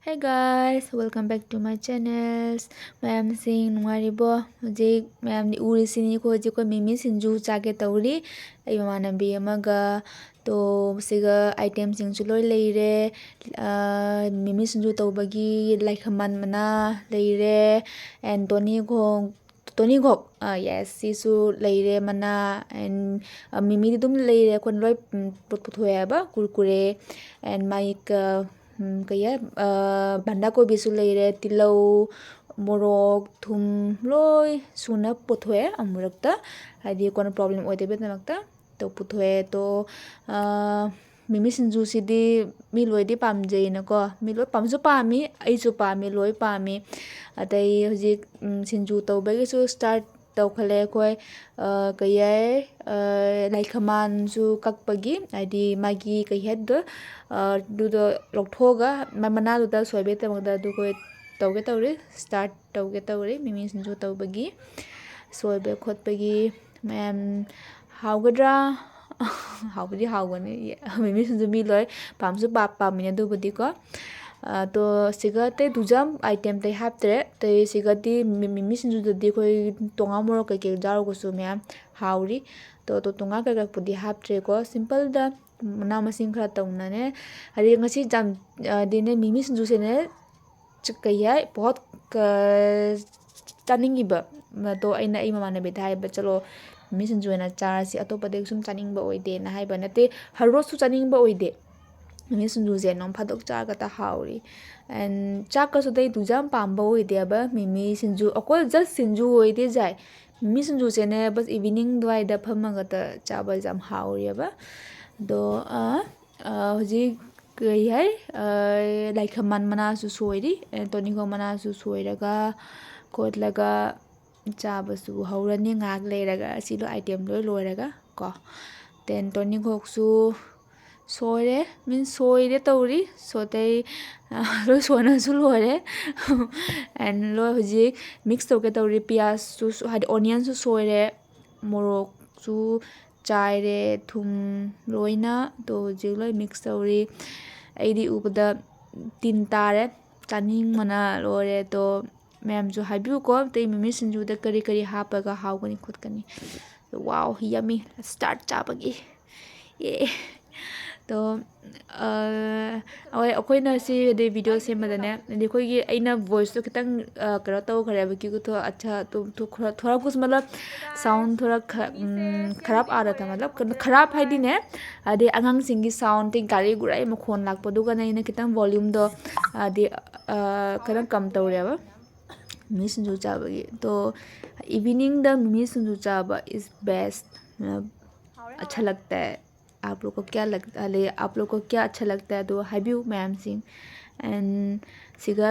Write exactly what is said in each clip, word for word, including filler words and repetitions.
Hey guys, welcome back to my channels. ꯃꯌꯥꯝꯁꯤꯡ ꯅꯨꯡꯉꯥꯏꯔꯤꯕꯣ? ꯍꯧꯖꯤꯛ ꯃꯌꯥꯝꯗꯤ ꯎꯔꯤꯁꯤꯅꯤ, ꯑꯩꯈꯣꯏ ꯍꯧꯖꯤꯛ ꯑꯩꯈꯣꯏ ꯃꯤꯃꯤ ꯁꯤꯡꯖꯨ ꯆꯥꯒꯦ ꯇꯧꯔꯤ, ꯑꯩ ꯏꯃꯥꯟꯅꯕꯤ ꯑꯃꯒ꯫ ꯇꯣ, ꯁꯤꯒ item ꯁꯤꯡꯁꯨ ꯂꯣꯏ ꯂꯩꯔꯦ꯫ ꯑꯥ, ꯃꯤꯃꯤ ꯁꯤꯡꯖꯨ ꯇꯧꯕꯒꯤ ꯂꯥꯏꯈꯃꯥꯟ ꯃꯅꯥ ꯂꯩꯔꯦ, and ꯇꯣꯅꯤꯈꯣꯛ, ꯇꯣꯅꯤꯈꯣꯛ, ꯑꯥ, yes, ꯁꯤꯁꯨ ꯂꯩꯔꯦ, ꯃꯅꯥ, and, ꯑꯥ, ꯃꯤꯃꯤꯗꯤ ꯑꯗꯨꯝ ꯂꯩꯔꯦ, ꯑꯩꯈꯣꯏꯅ ꯂꯣꯏ, ꯎꯝ, ꯄꯨ-, ꯄꯨꯊꯣꯛꯑꯦ ꯍꯥꯏꯕ, ꯀꯨꯔꯀꯨꯔꯦ, and ꯃꯥꯒꯤ ꯀ-, ꯎꯝ, ꯀꯩ ꯍꯥꯏ, ꯑꯥ, ꯕꯟꯗꯥ ꯀꯣꯕꯤꯁꯨ ꯂꯩꯔꯦ, ꯇꯤꯜꯍꯧ, ꯃꯣꯔꯣꯛ, ꯊꯨꯝ ꯂꯣꯏ ꯁꯨꯅ ꯄꯨꯊꯣꯛꯑꯦ ꯑꯃꯨꯔꯛꯇ, ꯍꯥꯏꯗꯤ ꯀꯣꯟꯅ problem ꯑꯣꯏꯗꯕꯒꯤꯗꯃꯛꯇ꯫ ꯇꯣ ꯄꯨꯊꯣꯛꯑꯦ꯫ ꯇꯣ, ꯑꯥ, ꯃꯤꯃꯤ ꯁꯤꯡꯖꯨꯁꯤꯗꯤ ꯃꯤ ꯂꯣꯏꯗꯤ ꯄꯥꯝꯖꯩꯅꯀꯣ, ꯃꯤ ꯂꯣꯏ ꯄꯥꯝꯁꯨ ꯄꯥꯝꯃꯤ, ꯑꯩꯁꯨ ꯄꯥꯝꯃꯤ, ꯂꯣꯏ ꯄꯥꯝꯃꯤ꯫ ꯑꯗꯩ ꯍꯧꯖꯤꯛ, ꯎꯝ, ꯁꯤꯡꯖꯨ ꯇꯧꯕꯒꯤꯁꯨ start ꯇꯧꯈꯠꯂꯦ ꯑꯩꯈꯣꯏ꯫ ꯑꯥ, ꯀꯩ ꯍꯥꯏ, ꯑꯥ, ꯂꯥꯏꯈꯃꯥꯟꯁꯨ ꯀꯛꯄꯒꯤ, ꯍꯥꯏꯗꯤ ꯃꯥꯒꯤ ꯀꯩ ꯍꯥꯏꯗꯣ, ꯑꯥ, ꯑꯗꯨꯗꯣ ꯂꯧꯊꯣꯛꯑꯒ ꯃ-, ꯃꯅꯥꯗꯨꯗ ꯁꯣꯏꯕꯒꯤꯗꯃꯛꯇ ꯑꯗꯨ ꯑꯩꯈꯣꯏ ꯇꯧꯒꯦ ꯇꯧꯔꯤ, start ꯇꯧꯒꯦ ꯇꯧꯔꯤ ꯃꯤꯃꯤ ꯁꯤꯡꯖꯨ ꯇꯧꯕꯒꯤ, ꯁꯣꯏꯕ ꯈꯣꯠꯄꯒꯤ꯫ ꯃꯌꯥꯝ ꯍꯥꯎꯒꯗ꯭ꯔꯥ? ꯍꯥꯎꯕꯨꯗꯤ ꯍꯥꯎꯒꯅꯤ꯫ ꯃꯤꯃꯤ ꯁꯤꯡꯖꯨ ꯃꯤ ꯂꯣꯏ ꯄꯥꯝꯁꯨ ꯄꯥ-, ꯄꯥꯝꯃꯤꯅꯦ ꯑꯗꯨꯕꯨꯗꯤꯀꯣ꯫ ꯑꯗꯣ ꯁꯤꯒ ꯑꯇꯩ ꯗꯨꯖꯥꯝ item ꯑꯇꯩ ꯍꯥꯞꯇ꯭ꯔꯦ꯫ ꯑꯇꯩ ꯁꯤꯒꯗꯤ ꯃꯤ-, ꯃꯤꯃꯤ ꯁꯤꯡꯖꯨꯗꯗꯤ ꯑꯩꯈꯣꯏ ꯇꯣꯉꯥꯟ ꯃꯣꯔꯣꯛ ꯀꯩꯀꯩ ꯌꯥꯎꯔꯒꯁꯨ ꯃꯌꯥꯝ ꯍꯥꯎꯔꯤ꯫ ꯑꯗꯣ, ꯑꯗꯣ ꯇꯣꯉꯥꯟ ꯀꯩꯀꯥꯄꯨꯗꯤ ꯍꯥꯞꯇ꯭ꯔꯦꯀꯣ꯫ Simpleꯗ ꯃꯅꯥ ꯃꯁꯤꯡ ꯈꯔ ꯇꯧꯅꯅꯦ꯫ ꯍꯥꯏꯗꯤ ꯉꯁꯤ ꯖꯥꯝ-, ꯑꯗꯤꯅꯦ ꯃꯤꯃꯤ ꯁꯤꯡꯖꯨꯁꯦꯅꯦ ꯆ-, ꯀꯩ ꯍꯥꯏ, ꯄꯣꯠ ꯀ-, ꯆꯥꯅꯤꯡꯉꯤꯕ꯫ ꯑꯗꯣ ꯑꯩꯅ ꯑꯩ ꯃꯃꯥꯟꯅꯕꯤꯗ ꯍꯥꯏꯕ, "ꯆꯠꯂꯣ, ꯃꯤꯃꯤ ꯁꯤꯡꯖꯨ ꯑꯣꯏꯅ ꯆꯥꯔꯁꯤ, ꯑꯇꯣꯞꯄꯗꯤ ꯁꯨꯝ ꯆꯥꯅꯤꯡꯕ ꯑꯣꯏꯗꯦꯅ" ꯍꯥꯏꯕ ꯅꯠꯇꯦ, ꯍꯔꯣꯁꯨ ꯆꯥꯅꯤꯡꯕ ꯑꯣꯏꯗꯦ꯫ ꯃꯤꯃꯤ ꯁꯤꯡꯖꯨꯁꯦ ꯅꯣꯡ ꯐꯥꯗꯣꯛ ꯆꯥꯔꯒꯇ ꯍꯥꯎꯔꯤ꯫ And ꯆꯥꯛꯀꯁꯨ ꯑꯇꯩ ꯗꯨꯖꯥꯝ ꯄꯥꯝꯕ ꯑꯣꯏꯗꯦꯕ, ꯃꯤꯃꯤ ꯁꯤꯡꯖꯨ, ꯑꯩꯈꯣꯏ just ꯁꯤꯡꯖꯨ ꯑꯣꯏꯗꯦ ꯆꯥꯏ꯫ ꯃꯤꯃꯤ ꯁꯤꯡꯖꯨꯁꯦꯅꯦ, ꯕꯁ evening ꯑꯗꯨꯋꯥꯏꯗ ꯐꯝꯃꯒꯇ ꯆꯥꯕꯁꯦ ꯌꯥꯝ ꯍꯥꯎꯔꯤꯑꯕ꯫ ꯑꯗꯣ, ꯑ, ꯑ, ꯍꯧꯖꯤꯛ ꯀꯩ ꯍꯥꯏ, ꯑ, ꯂꯥꯏꯈꯃꯥꯟ ꯃꯅꯥꯁꯨ ꯁꯣꯏꯔꯤ, ꯑ, ꯇꯣꯅꯤꯈꯣꯛ ꯃꯅꯥꯁꯨ ꯁꯣꯏꯔꯒ ꯈꯣꯠꯂꯒ ꯆꯥꯕꯁꯨ ꯍꯧꯔꯅꯤ ꯉꯥꯏꯍꯥꯛ ꯂꯩꯔꯒ, ꯑꯁꯤ ꯂꯣꯏ item ꯂꯣꯏ ꯂꯣꯏꯔꯒ ꯀꯣ꯫ Then ꯇꯣꯅꯤꯈꯣꯛꯁꯨ ꯁꯣꯏꯔꯦ, means ꯁꯣꯏꯔꯦ ꯇꯧꯔꯤ, ꯁꯣꯇꯩ, ꯑ, ꯂꯣꯏ ꯁꯣꯏꯅꯁꯨ ꯂꯣꯏꯔꯦ꯫ And ꯂꯣꯏ ꯍꯧꯖꯤꯛ mix ꯇꯧꯒꯦ ꯇꯧꯔꯤ, ꯄꯤꯌꯥꯖꯁꯨ ꯁꯣ-, ꯍꯥꯏꯗꯤ onionꯁꯨ ꯁꯣꯏꯔꯦ, ꯃꯣꯔꯣꯛꯁꯨ ꯆꯥꯏꯔꯦ, ꯊꯨꯝ ꯂꯣꯏꯅ꯫ ꯑꯗꯣ ꯍꯧꯖꯤꯛ ꯂꯣꯏ mix ꯇꯧꯔꯤ꯫ ꯑꯩꯗꯤ ꯎꯕꯗ ꯇꯤꯟ ꯇꯥꯔꯦ꯫ ꯆꯥꯅꯤꯡꯕꯅ ꯂꯣꯏꯔꯦ꯫ ꯑꯗꯣ ꯃꯌꯥꯝꯁꯨ ꯍꯥꯏꯕꯤꯌꯨꯀꯣ, ꯑꯇꯩ ꯃꯤꯃꯤ ꯁꯤꯡꯖꯨꯗ ꯀꯔꯤ ꯀꯔꯤ ꯍꯥꯞꯄꯒ ꯍꯥꯎꯒꯅꯤ ꯈꯣꯠꯀꯅꯤ꯫ Wow, yummy! Start ꯆꯥꯕꯒꯤ꯫ ꯑꯦ꯫ ꯑꯗꯣ ꯑ, ꯍꯣꯏ, ꯑꯩꯈꯣꯏꯅ ꯁꯤ ꯑꯗꯩ ꯚꯤꯗꯤꯑꯣ ꯁꯦꯝꯕꯗꯅꯦ, ꯍꯥꯏꯗꯤ ꯑꯩꯈꯣꯏꯒꯤ, ꯑꯩꯅ ꯚꯣꯏꯁꯇꯣ ꯈꯤꯇꯪ, ꯑ, ꯀꯩꯅꯣ ꯇꯧꯈ꯭ꯔꯦꯕ, ꯀ꯭ꯌꯨ ꯊꯣꯛ, ꯑꯠꯆꯥ, ꯇꯣ, ꯊꯣ, ꯈꯔ, ꯊꯣꯔꯛꯄꯁꯨ ꯃꯇꯂꯕ ꯁꯥꯎꯟ ꯊꯣꯔꯛ ꯈ-, ꯎꯝ, ꯈꯔꯥꯞ ꯑꯥ ꯔꯍꯥ ꯊꯥ, ꯃꯇꯂꯕ ꯈꯔꯥꯞ ꯍꯥꯏꯗꯤꯅꯦ, ꯑꯗꯩ ꯑꯉꯥꯡꯁꯤꯡꯒꯤ ꯁꯥꯎꯟ, ꯑꯗꯩ ꯒꯥꯔꯤ ꯒꯨꯔꯥꯒꯤ ꯃꯈꯣꯟ ꯂꯥꯛꯄꯗꯨꯒꯅ ꯑꯩꯅ ꯈꯤꯇꯪ volumeꯗꯣ, ꯑꯗꯤ, ꯑ, ꯈꯤꯇꯪ ꯀꯝ ꯇꯧꯔꯦꯕ ꯃꯤꯃꯤ ꯁꯤꯡꯖꯨ ꯆꯥꯕꯒꯤ꯫ ꯑꯗꯣ eveningꯗ ꯃꯤꯃꯤ ꯁꯤꯡꯖꯨ ꯆꯥꯕ is best, ꯃꯇꯂꯕ अच्छा लगता है꯫ आप लोग को क्या लग-, अरे, आप लोग को क्या अच्छा लगता है? ꯑꯗꯣ ꯍꯥꯏꯕꯤꯌꯨ ꯃꯌꯥꯝꯁꯤꯡ꯫ And ꯁꯤꯒ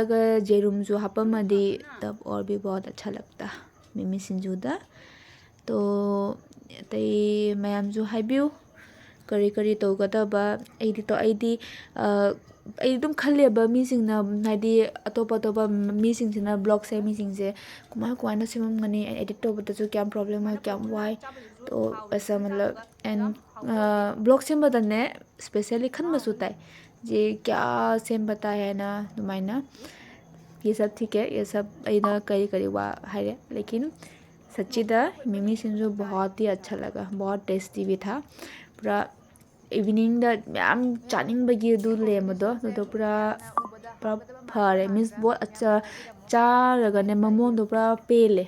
ꯌꯦꯔꯨꯝꯁꯨ ꯍꯥꯞꯄꯝꯃꯗꯤ तब और भी बहुत अच्छा लगता ꯃꯤꯃꯤ ꯁꯤꯡꯖꯨꯗ꯫ ꯑꯗꯣ ꯑꯇꯩ ꯃꯌꯥꯝꯁꯨ ꯍꯥꯏꯕꯤꯌꯨ ꯀꯔꯤ ꯀꯔꯤ ꯇꯧꯒꯗꯕ꯫ ꯑꯩꯗꯤ ꯇꯣ-, ꯑꯩꯗꯤ, ꯑ, ꯑꯩ ꯑꯗꯨꯝ ꯈꯜꯂꯦꯕ ꯃꯤꯁꯤꯡꯅ, ꯍꯥꯏꯗꯤ ꯑꯇꯣꯞ ꯑꯇꯣꯞꯄ ꯃꯤꯁꯤꯡꯁꯤꯅ ꯕ꯭ꯂꯣꯒ ꯁꯦꯝꯃꯤꯁꯤꯡꯁꯦ ꯀꯃꯥꯏ ꯀꯃꯥꯏꯅ ꯁꯦꯝꯃꯝꯒꯅꯤ, ꯑꯦꯗꯤꯠ ꯇꯧꯕꯗꯁꯨ ꯀꯌꯥꯝ ꯄ꯭ꯔꯣꯕ꯭ꯂꯦꯝ ꯑꯣꯏ, ꯀꯌꯥꯝ ꯋꯥꯏ꯫ ꯇꯣ ꯑꯩꯁꯥ ꯃꯇꯂꯕ ꯑꯦꯟ ꯕ꯭ꯂꯣꯒ ꯁꯦꯝꯕꯗꯅꯦ ꯁ꯭ꯄꯦꯁꯦꯜꯂꯤ ꯈꯟꯕꯁꯨ ꯇꯥꯏ, ꯖꯦ ꯀꯌꯥ ꯁꯦꯝꯕ ꯇꯥꯏ ꯍꯥꯏꯅ ꯑꯗꯨꯃꯥꯏꯅ꯫ ये सब ठीक है, ये सब ꯑꯩꯅ ꯀꯔꯤ ꯀꯔꯤ ꯋꯥ ꯍꯥꯏꯔꯦ, लेकिन ꯁꯆꯤꯗ ꯃꯤꯃꯤ ꯁꯤꯡꯖꯨ बहुत ही अच्छा लगा, बहुत tasty भी था꯫ ꯄꯨꯔꯥ eveningꯗ ꯃꯌꯥꯝ ꯆꯥꯅꯤꯡꯕꯒꯤ ꯑꯗꯨ ꯂꯩꯔꯝꯕꯗꯣ, ꯑꯗꯨꯗꯣ ꯄꯨꯔꯥ, ꯄꯨꯔꯥ ꯐꯔꯦ꯫ ꯃꯤꯟꯁ ꯕꯣꯠ ꯑꯆꯥ-, ꯆꯥꯔꯒꯅꯦ ꯃꯃꯣꯟꯗꯣ ꯄꯨꯔꯥ ꯄꯦꯜꯂꯦ꯫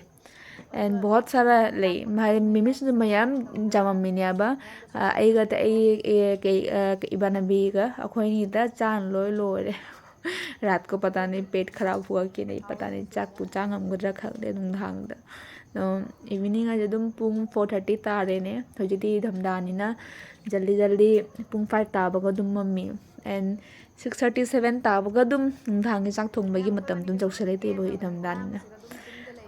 ꯑꯦꯟ ꯕꯣꯠ ꯁꯥꯔꯥ ꯂꯩ, ꯍꯥꯏꯗꯤ ꯃꯤꯃꯤ ꯁꯤꯡꯖꯨ ꯃꯌꯥꯝ ꯌꯥꯝꯃꯝꯃꯤꯅꯦꯕ꯫ ꯑ, ꯑꯩꯒ ꯑꯩ, ꯑꯦ, ꯀꯩ, ꯑ, ꯏꯃꯥꯟꯅꯕꯤꯒ ꯑꯩꯈꯣꯏ ꯑꯅꯤꯗ ꯆꯥꯅ ꯂꯣꯏ ꯂꯣꯏꯔꯦ꯫ रात को पता नहीं पेट खराब हुआ कि नहीं, पता नहीं ꯆꯥꯛꯄꯨ ꯆꯥ ꯉꯝꯒꯗ꯭ꯔꯥ ꯈꯪꯗꯦ ꯅꯨꯡꯗꯥꯡꯗ꯫ ꯑꯗꯣ evening ꯍꯥꯏꯁꯦ ꯑꯗꯨꯝ ꯄꯨꯡ four thirty ꯇꯥꯔꯦꯅꯦ꯫ ꯍꯧꯖꯤꯛꯇꯤ ꯏꯪꯊꯝꯊꯥꯅꯤꯅ ꯖꯜꯗꯤ ꯖꯜꯗꯤ ꯄꯨꯡ five ꯇꯥꯕꯒ ꯑꯗꯨꯝ ꯃꯝꯃꯤ꯫ And six thirty, seven ꯇꯥꯕꯒ ꯑꯗꯨꯝ ꯅꯨꯡꯗꯥꯡꯒꯤ ꯆꯥꯛ ꯊꯣꯡꯕꯒꯤ ꯃꯇꯝ ꯑꯗꯨꯝ ꯌꯧꯁꯜꯂꯛꯑꯦ, ꯏꯪꯊꯝꯊꯥꯅꯤꯅ꯫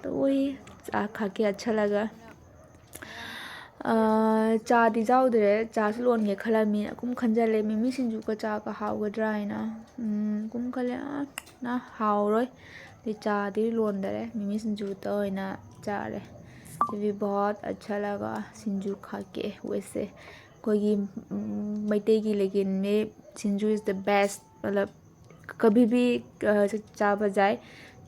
तो वही, ꯆꯥ खा के अच्छा लगा꯫ ꯑ, ꯆꯥꯗꯤ ꯆꯥꯎꯗ꯭ꯔꯦ, ꯆꯥꯁꯨ ꯂꯣꯟꯒꯦ ꯈꯜꯂꯝꯃꯤ꯫ ꯑꯗꯨꯝ ꯈꯟꯖꯜꯂꯦ, ꯃꯤꯃꯤ ꯁꯤꯡꯖꯨꯒ ꯆꯥꯒ ꯍꯥꯎꯒꯗ꯭ꯔꯥ ꯍꯥꯏꯅ꯫ ꯎꯝ, ꯑꯗꯨꯝ ꯈꯜꯂꯦ, ꯑ, ꯅ ꯍꯥꯎꯔꯣꯏ꯫ ꯑꯗꯩ ꯆꯥꯗꯤ ꯂꯣꯟꯗꯔꯦ, ꯃꯤꯃꯤ ꯁꯤꯡꯖꯨꯗ ꯑꯣꯏꯅ ꯆꯥꯔꯦ꯫ ये भी बहुत अच्छा लगा, ꯁꯤꯡꯖꯨ खा के वैसे꯫ ꯑꯩꯈꯣꯏꯒꯤ, ꯎꯝ, ꯃꯩꯇꯩꯒꯤ ꯂꯤꯛ ꯏꯟ ꯃꯤ ꯁꯤꯡꯖꯨ is the best, मतलब, ꯀꯚꯤ ꯚꯤ, ꯑ, ꯆꯥꯕ ꯌꯥꯏ,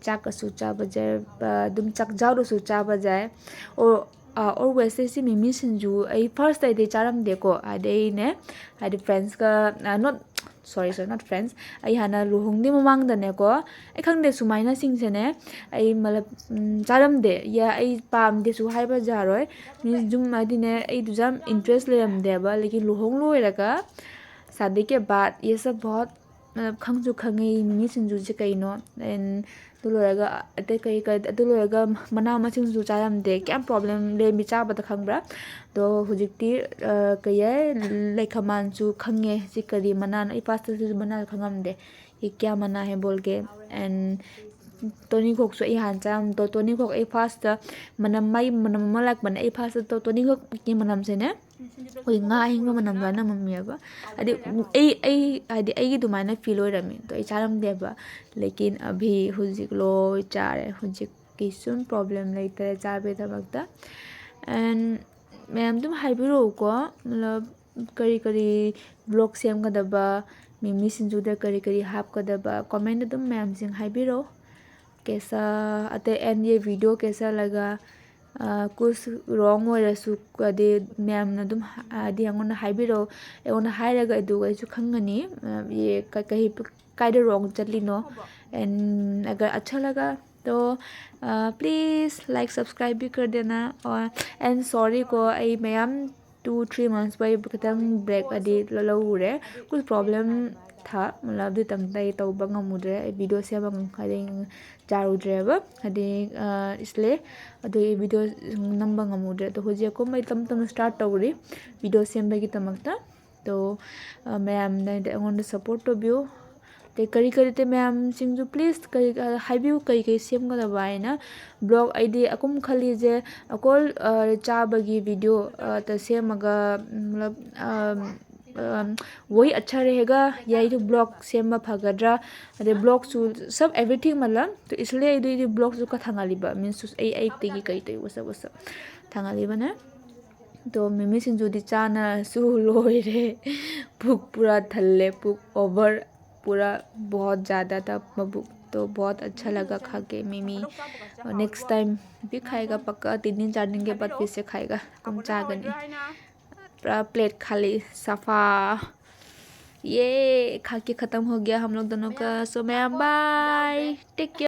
ꯆꯥꯛꯀꯁꯨ ꯆꯥꯕ ꯌꯥꯏ, ꯑ, ꯑꯗꯨꯝ ꯆꯥꯛꯖꯥꯎꯗꯁꯨ ꯆꯥꯕ ꯌꯥꯏ꯫ ꯑꯣ, ꯑ, always ꯁꯤ ꯃꯤꯃꯤ ꯁꯤꯡꯖꯨ ꯑꯩ first ꯑꯩꯗꯤ ꯆꯥꯔꯝꯗꯦꯀꯣ꯫ ꯍꯥꯏꯗꯤ ꯑꯩꯅꯦ, ꯍꯥꯏꯗꯤ friendsꯀ, ꯑ, not, sorry, sorry, not friends, ꯑꯩ ꯍꯥꯟꯅ ꯂꯨꯍꯣꯡꯗ꯭ꯔꯤ ꯃꯃꯥꯡꯗꯅꯦꯀꯣ, ꯑꯩ ꯈꯪꯗꯦ, ꯁꯨꯃꯥꯏꯅ ꯁꯤꯡꯁꯦꯅꯦ ꯑꯩ ꯃꯂꯞ, ꯎꯝ, ꯆꯥꯔꯝꯗꯦ꯫ ꯌꯥ, ꯑꯩ ꯄꯥꯝꯗꯦꯁꯨ ꯍꯥꯏꯕ ꯌꯥꯔꯣꯏ꯫ ꯃꯤꯟꯁ ꯁꯨꯝ ꯍꯥꯏꯗꯤꯅꯦ, ꯑꯩ ꯑꯗꯨꯁꯨ ꯌꯥꯝ interest ꯂꯩꯔꯝꯗꯦꯕ꯫ ꯂꯦꯀꯤꯟ ꯂꯨꯍꯣꯡ ꯂꯣꯏꯔꯒ ꯁꯥꯗꯤ ꯀꯦ ꯕꯥꯗ ꯌꯦ ꯁꯕ ꯕꯍꯨꯠ, ꯃꯂꯞ, ꯈꯪꯁꯨ ꯈꯪꯉꯦ ꯃꯤꯃꯤ ꯁꯤꯡꯖꯨꯁꯦ ꯀꯩꯅꯣ꯫ ꯑꯦꯟ ꯑꯗꯨ ꯂꯣꯏꯔꯒ ꯑꯇꯩ ꯀꯩ, ꯀꯩ, ꯑꯗꯨ ꯂꯣꯏꯔꯒ ꯃꯅꯥ ꯃꯁꯤꯡꯁꯨ ꯆꯥꯔꯝꯗꯦ꯫ ꯀꯌꯥꯝ problem ꯂꯩꯔꯝꯃꯤ ꯆꯥꯕꯗ, ꯈꯪꯕ꯭ꯔꯥ? ꯑꯗꯣ ꯍꯧꯖꯤꯛꯇꯤ, ꯑ, ꯀꯩ ꯍꯥꯏ, ꯂꯩꯈꯃꯥꯟꯁꯨ ꯈꯪꯉꯦ꯫ ꯁꯤ ꯀꯔꯤ ꯃꯅꯥꯅꯣ? ꯑꯩ firstꯇꯁꯨ ꯃꯅꯥ ꯈꯪꯉꯝꯗꯦ꯫ ꯌꯦ ꯀꯌꯥ ꯃꯅꯥ ꯍꯦ ꯕꯣꯜ ꯀꯦ꯫ ꯑꯦꯟ ꯇꯣꯅꯤꯈꯣꯛꯁꯨ ꯑꯩ ꯍꯥꯟꯅ ꯆꯥꯔꯝꯗꯣ꯫ ꯇꯣꯅꯤꯈꯣꯛ ꯑꯩ firstꯇ ꯃꯅꯝ, ꯃꯥꯏ ꯃꯅꯝ ꯑꯃ ꯂꯥꯛꯄꯅꯦ꯫ ꯑꯩ firstꯇ ꯇꯣꯅꯤꯈꯣꯛꯀꯤ ꯃꯅꯝꯁꯦꯅꯦ, ꯑꯩꯈꯣꯏ ꯉꯥ ꯑꯍꯤꯡꯕ ꯃꯅꯝ ꯑꯗꯨꯃꯥꯏꯅ ꯅꯝꯃꯝꯃꯦꯕ꯫ ꯍꯥꯏꯗꯤ ꯑꯩ, ꯑꯩ, ꯍꯥꯏꯗꯤ ꯑꯩꯒꯤ ꯑꯗꯨꯃꯥꯏꯅ feel ꯑꯣꯏꯔꯝꯃꯤ꯫ ꯑꯗꯣ ꯑꯩ ꯆꯥꯔꯝꯗꯦꯕ꯫ ꯂꯦꯀꯤꯟ ꯑꯚꯤ ꯍꯧꯖꯤꯛ ꯂꯣꯏ ꯆꯥꯔꯦ꯫ ꯍꯧꯖꯤꯛ ꯀꯩꯁꯨꯝ problem ꯂꯩꯇꯔꯦ ꯆꯥꯕꯒꯤꯗꯃꯛꯇ꯫ ꯑꯦꯟ ꯃꯌꯥꯝ ꯑꯗꯨꯝ ꯍꯥꯏꯕꯤꯔꯛꯎꯀꯣ, ꯃꯇꯂꯕ ꯀꯔꯤ ꯀꯔꯤ vlog ꯁꯦꯝꯒꯗꯕ, ꯃꯤꯃꯤ ꯁꯤꯡꯖꯨꯗ ꯀꯔꯤ ꯀꯔꯤ ꯍꯥꯞꯀꯗꯕ, comment ꯑꯗꯨꯝ ꯃꯌꯥꯝꯁꯤꯡ ꯍꯥꯏꯕꯤꯔꯛꯑꯣ꯫ ꯀꯦꯁꯥ, ꯑꯇꯩ ꯑꯦꯟ ꯌꯦ video ꯀꯦꯁꯥ ꯂꯒꯥ, ꯑ, ꯀꯨꯁ wrong ꯑꯣꯏꯔꯁꯨ, ꯑꯗꯩ ꯃꯌꯥꯝꯅ ꯑꯗꯨꯝ ꯍꯥ-, ꯍꯥꯏꯗꯤ ꯑꯩꯉꯣꯟꯗ ꯍꯥꯏꯕꯤꯔꯛꯑꯣ꯫ ꯑꯩꯉꯣꯟꯗ ꯍꯥꯏꯔꯒ ꯑꯗꯨꯒ ꯑꯩꯁꯨ ꯈꯪꯒꯅꯤ, ꯑ, ꯌꯦ ꯀ-, ꯀꯩ ꯀꯥꯏꯗ wrong ꯆꯠꯂꯤꯅꯣ꯫ And अगर अच्छा लगा तो, अ, please like subscribe भी कर देना। और and sorry ꯀꯣ, ꯑꯩ ꯃꯌꯥꯝ two three months ꯄꯩ ꯈꯤꯇꯪ break ꯑꯗꯤ ꯂ-, ꯂꯧꯔꯨꯔꯦ꯫ कुछ problem था, मतलब ꯑꯗꯨ ꯇꯪꯗ ꯑꯩ ꯇꯧꯕ ꯉꯝꯃꯨꯗ꯭ꯔꯦ꯫ ꯑꯩ video ꯁꯦꯝꯕ ꯉꯝ-, ꯍꯥꯏꯗꯤ ꯌꯥꯔꯨꯗ꯭ꯔꯦꯕ, ꯍꯥꯏꯗꯤ, ꯑ, इसलिए ꯑꯗꯨꯒꯤ video ꯅꯝꯕ ꯉꯝꯃꯨꯗ꯭ꯔꯦ꯫ ꯑꯗꯣ ꯍꯧꯖꯤꯛ ꯑꯀꯨꯝ ꯑꯩ ꯇꯞ ꯇꯞꯅ start ꯇꯧꯔꯤ video ꯁꯦꯝꯕꯒꯤꯗꯃꯛꯇ꯫ ꯑꯗꯣ, ꯑ, ꯃꯌꯥꯝꯅ ꯑꯩꯉꯣꯟꯗ support ꯇꯧꯕꯤꯌꯨ꯫ ꯑꯗꯩ ꯀꯔꯤ ꯀꯔꯤ ꯑꯇꯩ ꯃꯌꯥꯝꯁꯤꯡꯁꯨ please ꯀꯔꯤ, ꯑ, ꯍꯥꯏꯕꯤꯌꯨ ꯀꯔꯤ ꯀꯔꯤ ꯁꯦꯝꯒꯗꯕ ꯍꯥꯏꯅ꯫ Vlog ꯑꯩꯗꯤ ꯑꯀꯨꯝ ꯈꯜꯂꯤꯁꯦ ꯑꯀꯣꯜ, ꯑ, ꯆꯥꯕꯒꯤ video, ꯑ, ꯇ ꯁꯦꯝꯃꯒ, ꯎꯝ, मतलब, ꯑ, ꯑ, वही अच्छा रहेगा या ꯑꯩꯗꯣ vlog ꯁꯦꯝꯕ ꯐꯒꯗ꯭ꯔꯥ, ꯑꯗꯩ vlogꯁꯨ सब everything मतलब तो इसलिए ꯑꯩꯗꯣ ꯑꯩꯗꯤ vlogꯁꯨ ꯀ ꯊꯥꯡꯒꯠꯂꯤꯕ, means ꯑꯩ ꯑꯌꯨꯛꯇꯒꯤ ꯀꯩ ꯇꯧꯏ ꯋꯥꯆꯞ ꯋꯥꯆꯞ ꯊꯥꯡꯒꯠꯂꯤꯕꯅꯦ꯫ ꯑꯗꯣ ꯃꯤꯃꯤ ꯁꯤꯡꯖꯨꯗꯤ ꯆꯥꯅꯁꯨ ꯂꯣꯏꯔꯦ꯫ ꯄꯨꯛ ꯄꯨꯔꯥ ꯊꯜꯂꯦ, ꯄꯨꯛ over꯫ पूरा बहुत ज़्यादा था, मबू। तो बहुत अच्छा लगा खा के मिमी। और नेक्स्ट टाइम भी खाएगा पक्का, तीन दिन चार दिन के बाद फिर से खाएगा। हम चाह करने पूरा प्लेट खाली सफ़ा। ये खा के ख़त्म हो गया हम लोग दोनों का। सो मैं बाय, टेक केयर।